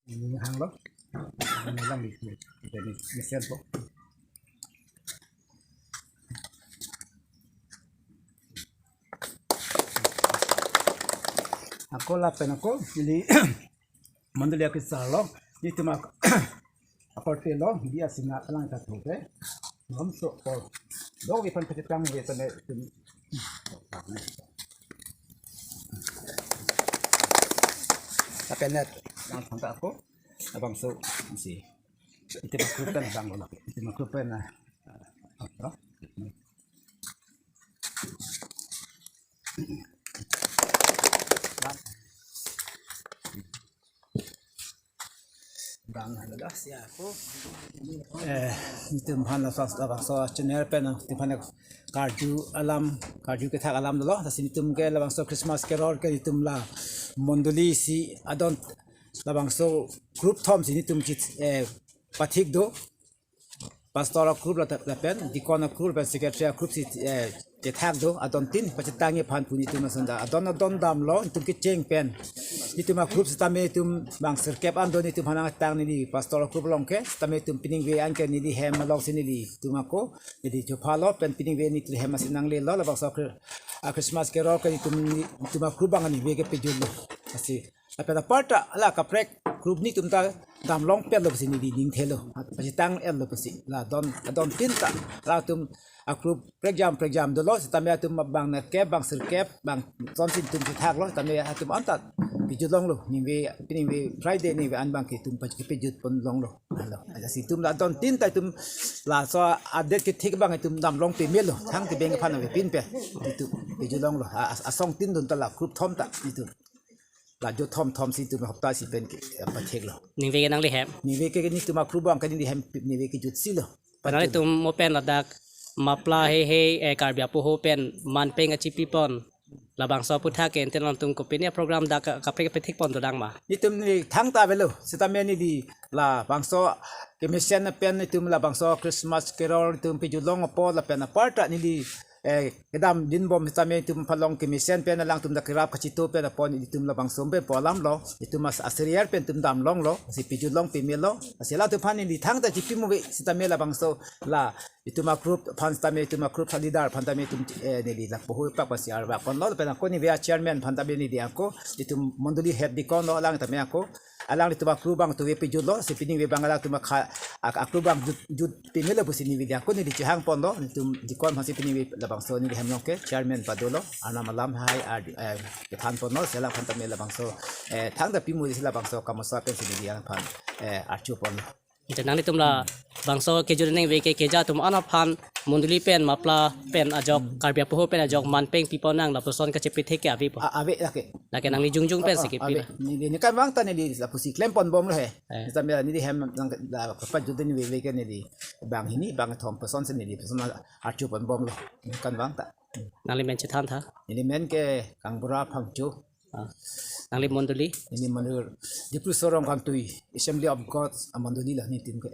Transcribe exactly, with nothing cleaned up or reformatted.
Ini hanglo. Ini lang di sini. Jadi mesen po. Ako lapen ako, ili mondoli akisar lo, itum ak-, akorte lo, dia sina alang ta thoke. Hom so, o, do wi pan pachetang wi tane, itum. Lapen net, lang thangta ako, labangso, si. Itum a-group pen lang lo, itum a-group pen, ah, ah, ah. Bang, halo, dah, siap. Eh, itum aphan laso, labangso channel pen, itum aphan karju alam, karju kethak alam dolo. Lasi itum ke labangso Christmas carol ke itum la mondoli si adon labangso group thom si itum chit, eh, pathik do. Pastor a-group la, lapen deacon a-group lapen secretary a-group si, eh, chethak do, adon tin pachetangji aphan pu itum asonda. Adon adon damlo, itum kecheng pen. Itum a-group sitame itum bang sirkep an do, itum aphan nangtang neli pastor a-group along ke, sitame itum piningve an ke neli hem along si neli itum ako, neli chopha lo, pen piningve neli hem asi nanglelo, labangso a-Chri-, a-Christmas carol ke itum, itum a-group bang ningve ke pejut lo. Asi, lapen aparta, la kaprek group nitum ta damlong pet lo pusi neli ning thelo. Pachetang el lo pusi. La don, adon tin ta. Latum a-group prekjam, prekjam dolo. Sitame atum bang nerkep, bang sirkep, bang son si itum chethak lo. Sitame atum anta pejut longlo. Ningve, piningve Friday ningve an bang ke itum paj-, pejut pon longlo. Halo. Lasi itum la don tin ta itum laso a-date kethik bang itum damlong pame lo. Thangte beng aphan avepin pen. Itum pejut longlo. A-, a-, asong tin dun ta la group thom ta itum. La jut thom thom si itum hopta si pen ke, eh, pathek lo. Ningve ke nangli hem? Ningve ke nitum a-group bang ke neli hem, ningve kejut si lo. Panang itum mo pen ladak mapla heihei, eh, Karbi apoho pen manpeng kachipi pon. Labangso aputhak ke enten alangtum kopine program dak ka-, kaprek kapathik pon dodang ma? Itum neli thangta avelo. Sitame neli labangso kemesen pen itum labangso Christmas carol itum pejut long apot lapen aparta neli, eh, kedam dinbom sitame itum aphan long kemesen pen alangtum dak kerap kachito pen apon itum labangso pen pu alam lo, itum as-, aseriar pen itum damlonglo, si pejut long pame lo, si latum aphan neli thangta chipi muve sitame labangso la itum a-group aphan sitame itum a-group sa leader aphan tame itum, eh, neli la poho pak pasi arvak ponlo, lapen ako ningve a-chairman aphan tame neli ako, itum mondoli head deacon lo alang tame ako, alanglitum a-group bang tuve pejut lo, si piningve bang alangtum akha-, ak-, a-group bang jut, jut pame lo pusi neli ako neli chehang ponlo, itum deacon aphan si piningve labangso neli hem along ke chairman pado lo, arnam alam hai, ar, eh, kethan ponlo, si alang aphan tame labangso, eh, thangta pimu si labangso kamoso pen si neli aphan, eh, archo ponlo. Ante nanglitum labangso kejut ningve ke keja atum an aphan mondoli pen mapla pen ajok, Karbi apoho pen ajok manpeng pi pon nang lapuson kachepethek ke ave po? A-, ave lake. Lake nangli jongjong pen si kepi ave la. Neli, neli kan vang ta neli lapusi klem ponbom lo he. Eh. Sitame neli hem nang la kapajut ningve ke neli bang hini bang thom puson si neli puson archo ponbom lo. Neli kan vang ta. Nangli men chethan tha? Neli men ke Kangbura Phangcho. Ah. Nangli mondoli? Neli mondoli Diphu Sorong Kangtui, Assembly of God amondoli la nitum ke.